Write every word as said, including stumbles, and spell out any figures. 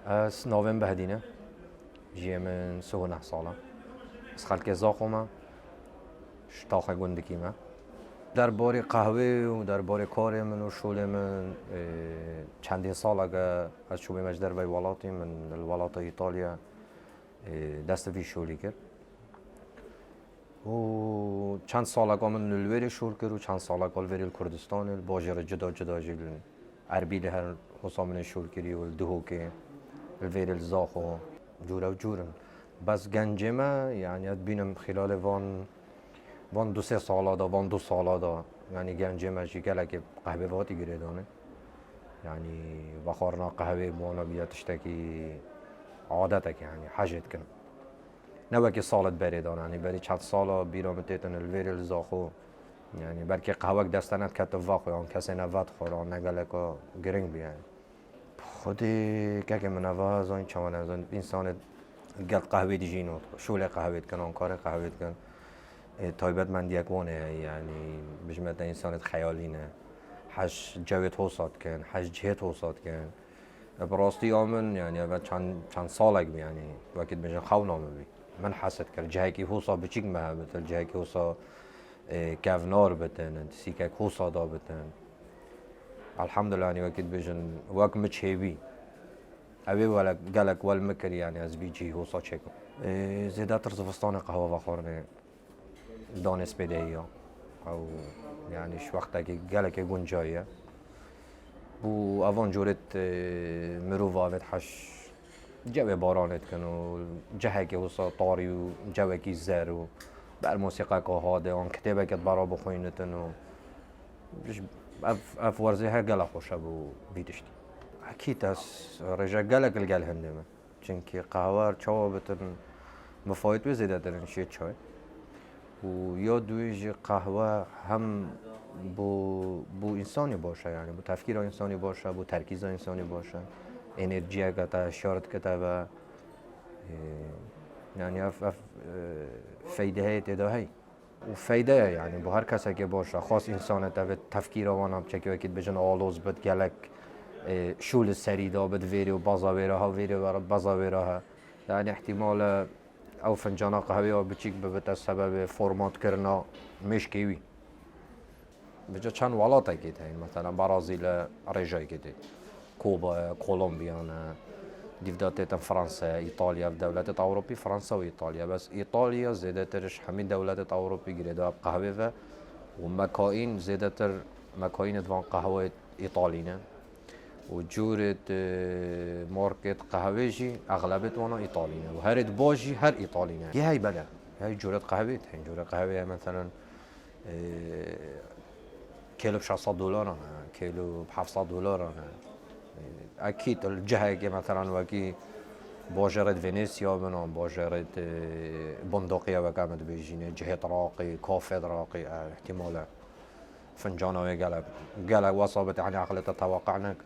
Ez navê min Behdîn e. Jiyê min sih û neh sal e. Ez xelkê Zaxo me. Ji taxê gundikî me. Derbarê qehwê û derbarê karê min û şolê min, e, çendîn salek e ez çûbîme ji derveyî welatî, min li welata Îtalya, e, dest vî şolî kir. Û çend saleka min li wêrê şol kir û çend saleka li vêrê li Kurdistanê, li bajêrê cuda cuda jî, li Erbîlê her hosa min ê şol kirî û li Duhokê, li vêrê li Zaxo, cûre û cûr in. Bes gencê me, yanî ez dibînim xîlalê van, van du sê sala de, van du sala de, yanî gencê me jî gelekê qehwê ve hatî girêdanê. Yanî vexwarina qehwê bi wana bûye tiştekî, adetek, yanî hejê dikin. Ne wekî salet berê dan, yanî berî çend sala bîra min têtin li vêrê li Zaxo. Yanî belkî qehwek dest te nedikete vexwe, an kesê ne vedixwar, an ne geleka giring bû yanî. Xwedê kekê min eva zanî çawa ne, zanî însanê gel qehwê dijîn û şolê qehwê dikin, an karê qehwê dikin. E, taybetmendiyek wan e, yanî bijme te însanê xeyalî ne. Hej cewê hosa dikin, hej cihê hosa dikin. E, bi rastî ya min, yanî, eve çend, çend salek bû, yanî, wekî dibêjin xewna min bî. Min hes dikir, cihekî hosa biçîk me hebitin, cihekî hosa, e, kevnar bitin, sîkek hosa da bitin. Elhamdulillah, yanî, wekî dibêjin, wek min çêbî. Ew ê wele, gelek wel min kir, yanî, ez vî cihî hosa çêkim. E, zêdetir zivistanê qehwe vexwarinê. Danê spêdehî ya. Ew, yanî ji wextekî gelekê guncayî ye. Bû evan corêt, e, mirov avêt heş cewê baranê dikin û cehekê wisa tarî û cewekî zer û ber mosîqeka hadê an kitêbeke di bera bixwînitin û ji, ev, ev werzê her gelek xweş e bû vî tiştî. Ekîd ez rêje gelek li gel hindê me. Çimkî qehwe çawa bitin, mifayet wê zêdetir in şê çay. Û ya duyê jî qehwe hem bo, bo însanî baş e, yanî bo tefkîra însanî baş e, bo terkîza însanî baş e. Enerjiyeke te şar dike te ve. Ê, yanî ev, ev, e, feydeheyê tê de hey. û feyde ye, yanî bo her kesekê baş e. Xas însan e, tevê tefkîra wan a biçekî wekî dibêjin aloz bit, gelek, e, şû li serî da bit, vêrê û baza wê re ha, vêrê were baza wê re ha. Yanî îhtîmal e ew fincana qehwê ya biçîk bibite sebebê formatkirina mêşkê wî. Vêca çend welatekî tê, mesela Brazîl e, rêjayekî tê. Kuba ye, Kolombiya ne, dîvda têtin Fransa ye, Îtalya, ev dewletêt Ewropî, Fransa û Îtalya. Bes Îtalya zêdetir ji hemî dewletêt Ewropî girêdayî bi qehwê ve û mekaîn zêdetir mekaînêt van qehweyê Îtalî ne. Û cûrêt, e, markêt qehwê jî exlebêt wana Îtalî ne. Û herêt baş jî her Îtalî ne. Yê hey bele, hey cûrêt qehwê, hey cûrê qehwê ye, meselen, e, kêlo bi şeş sed dolaran e, kêlo bi heft sed dolaran e. E, ekîd li cihekê, meselan, wekî bajêrêt Venêsya bin, an bajêrêt, e, Bondoqiya weke em dibêjînê, cihêt Raqî, kafêt Raqî, e, îhtîmal e fincana wê gelek, gelek wesa bit, yanî aqilê te teweqe nek.